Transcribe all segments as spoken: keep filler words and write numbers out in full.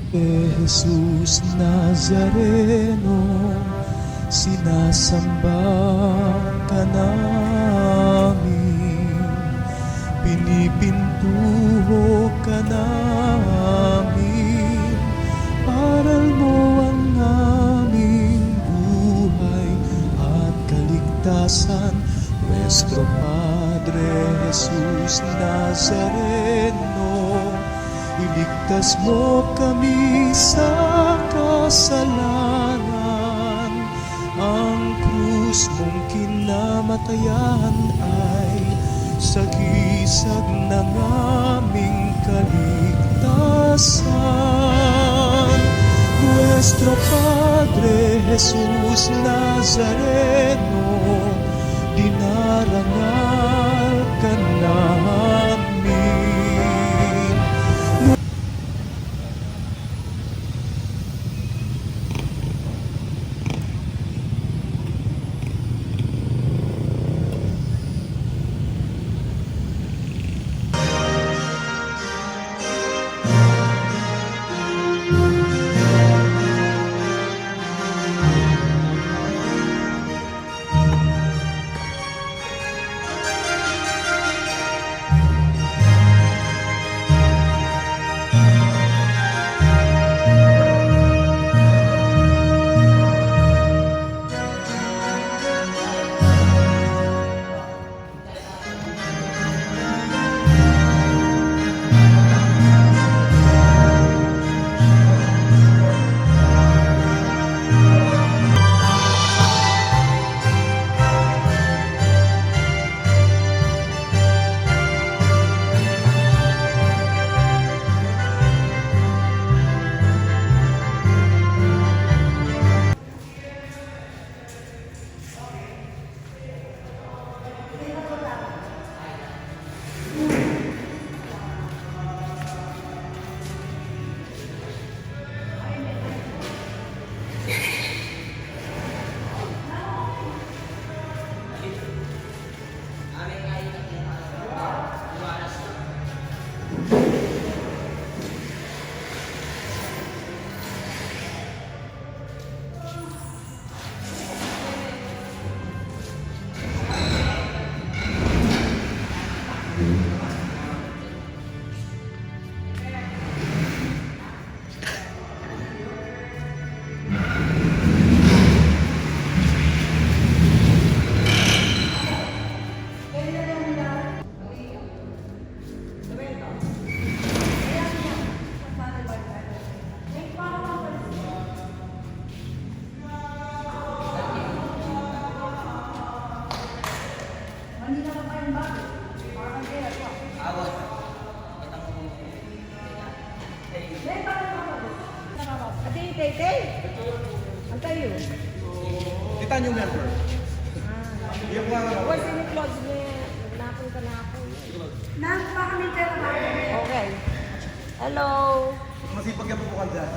E Jesus Nazareno, sinasamba ka namin, pinipintuho ka namin, aral mo ang aming buhay at kaligtasan, Nuestro Padre Jesus Nazareno, iligtas mo kami sa kasalanan. Ang krus mong kinamatayan ay sagisag ng aming kaligtasan. Nuestro Padre Jesus Nazareno, dinarangal ka namin. Ate, Tete. Ang tayo. Kita niyo member. Ah. Yung mga Uy, sino close niya? Napon ka na ako. Nang baka may pera ba? Okay. Hello. Masipag yung bukan dyan.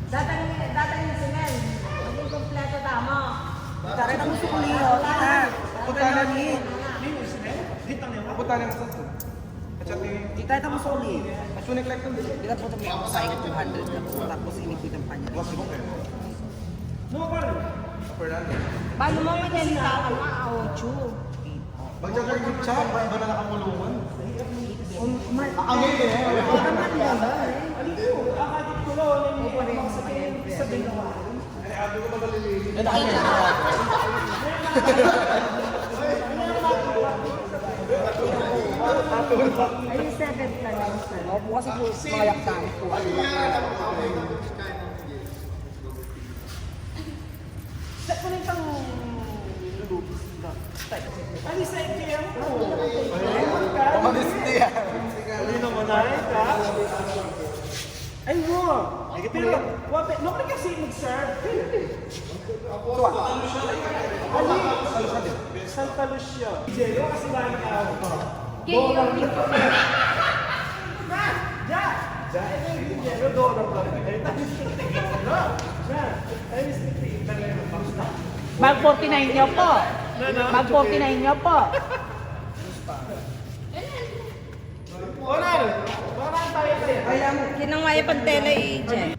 Datang, datang yung sinel. Maging kompleto tamo. Kita mu sukli, o, kita. Punta na ni. Punta na ni. Kita mu sukli. At saka, kita mu sukli. At saka, kita po kami sa two hundred na po. Tapos, ini po yung kanya. Balo mo, may nalita ka na, ah, ocho. Magja-join group chat, ba, ba na nakakulungan? Ang ngiti, e. Ay, seven pa lang, sir. Opo, kasi po, mayak tayo po. Sa kunitang lulubos na. Ay, sa I K M po. Umalis niya. Hindi naman na, eh, ka? Ay, mo. Ay, pero, wape, no, kasi mag-serve. Tua. Santa Lucia. Santa Lucia. Jero, kasi ba yung tao? Bola. Diyan. Mag forty-nine nyo po. Mag forty-nine nyo po. Kinang maya pantela i Jen.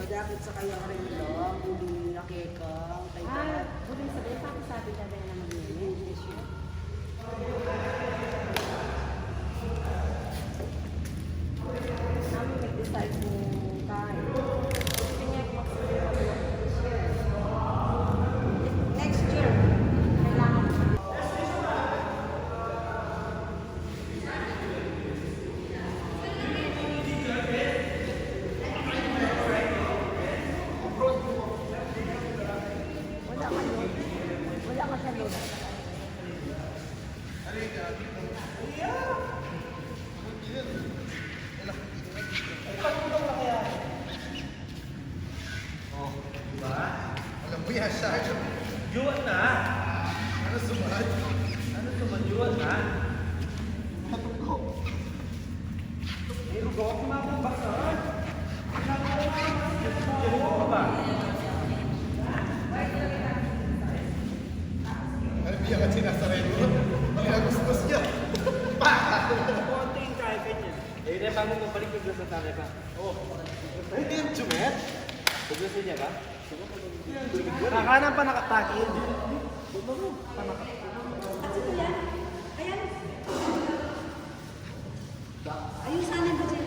Madakit sa kaya rin lo, buli na keka, kaya Ah, buli sa kaya, pakisabi na rin naman yun, eh. Kami nag-decide kung kain. Gusto niya kung mag-celebrate this year. Next year, kailangan Wala ka load. Wala ka sa load. Oh, di ba? Alam mo yan, Sarge. Juwan na. Ano sumunod? Ano sumunod? Juwan na. Matugkog. Ano biya ka sinasarili mo? Ginagustos niya. Konting kaya ganyan. Eh, hindi, bago mo balik, nagdasal ka. Oh. Hindi yung jumet? Nagdasal niya ba? Hindi yung jumet. Nakanan pa nakatagin. Ayan. Ayun sana ba dyan?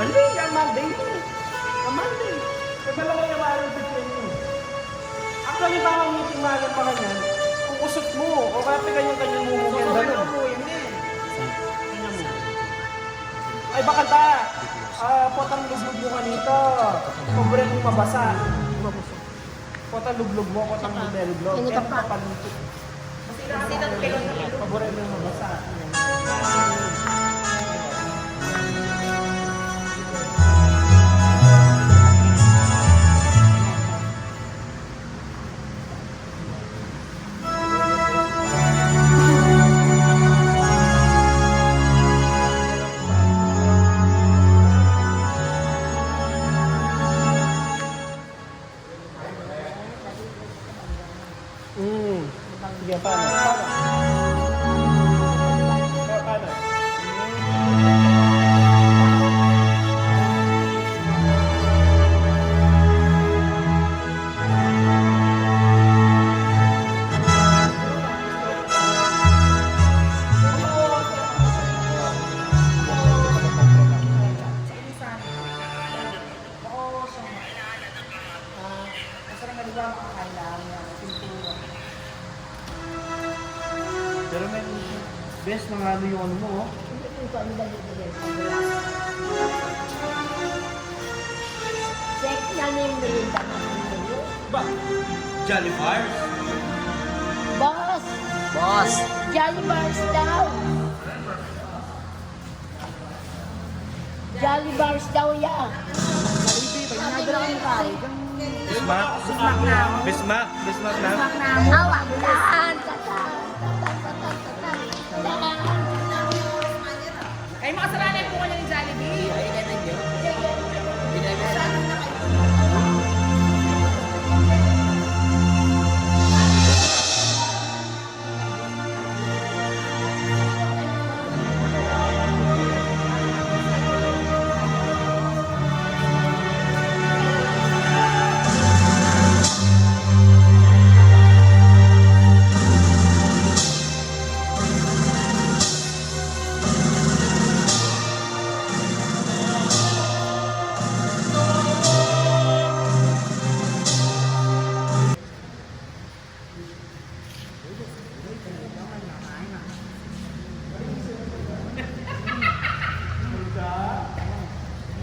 Monday, yan Monday. Yan Monday. Kaya pala ko yung maaari sa training. Actually, baka ngiting malam pa kanyan, kukusot mo, o kaya piganyan-kanyan mo, mo, yan, ganun. Ay, baka ta, ah, potang lublog mo kanito. Pobre mong mabasa. Potang lublog mo, potang lublog. Ano ka pa? Papaluto. Paborito mo mabasa. Mm. Sige, paano? Paano? Paano? Pero may best na nga yung ano mo, oh. Check na yung merienda natin ngayon. Ba? Jolly Bars? Boss! Boss! Jolly Bars daw! Jolly Bars daw ya. Bismak. Bismak. Bismak na. Awakan. Ay, makasalanan po kayo ni Jollibee.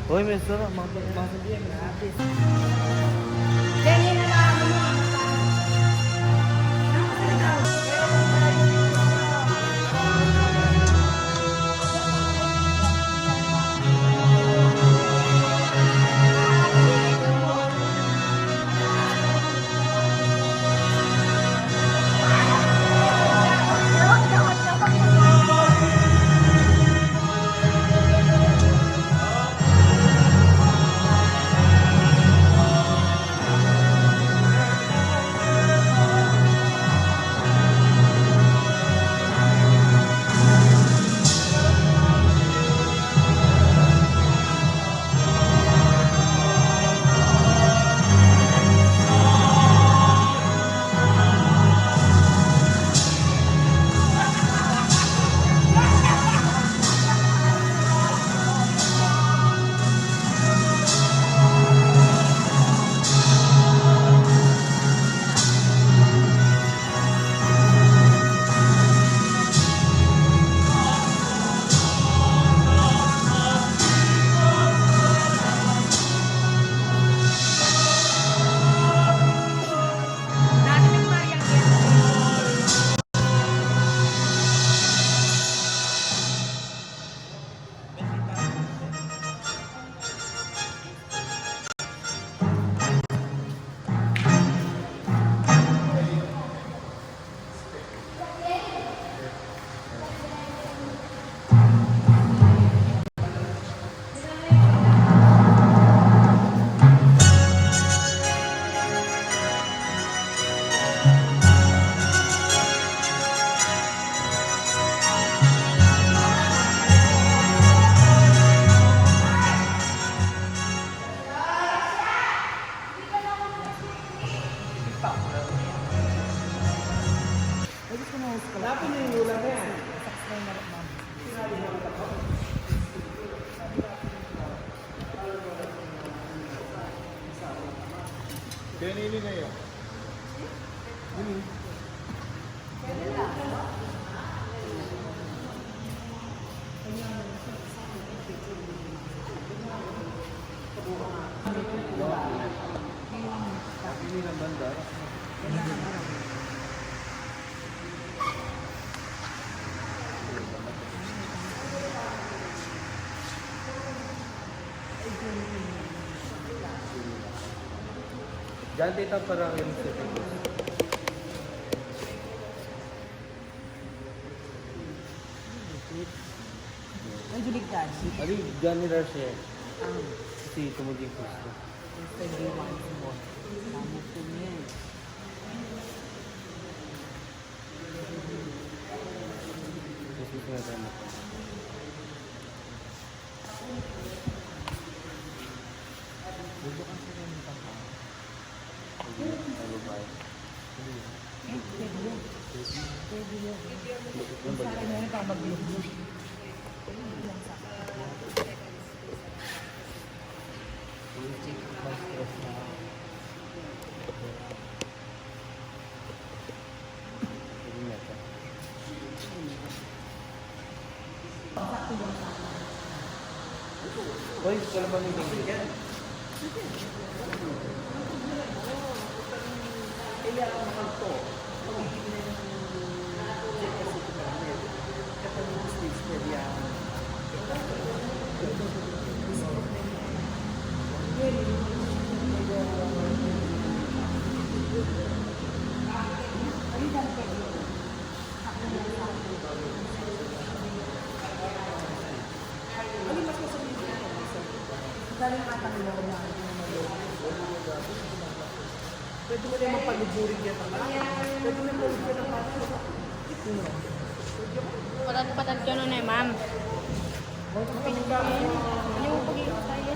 Uy, may sarap. Mga, mga sabihin, gratis. Kaya nini na yan. Ini. Ini ng banda. Diyan tayo para kayo sa Medyo ligtas. Ano yung Johnny Rush eh? Ah. Kasi tumuli yung gusto. Gusto niya once more. Sabi ko niya eh. Gusto ko na tayo. Hoy, kalaban ni Dingding. Pwede mo naman paluburin yan, ha? Pwede mo paluburin ang pati. Patad-patad ka nun eh, ma'am.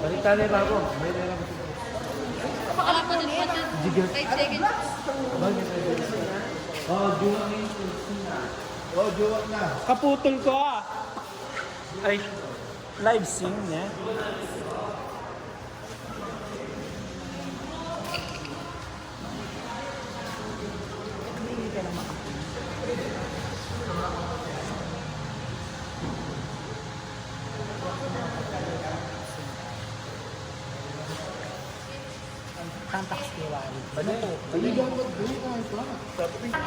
Balik tayo, bago. May meron. Patad-patad. Five seconds. Oh, jowa na yung Christina. Oh, jowa na. Kaputol ko, ah. Ay, live stream niya. Contact sa kiwari. Ano po? Hindi ako mag-drink ng ito. Sabi ko,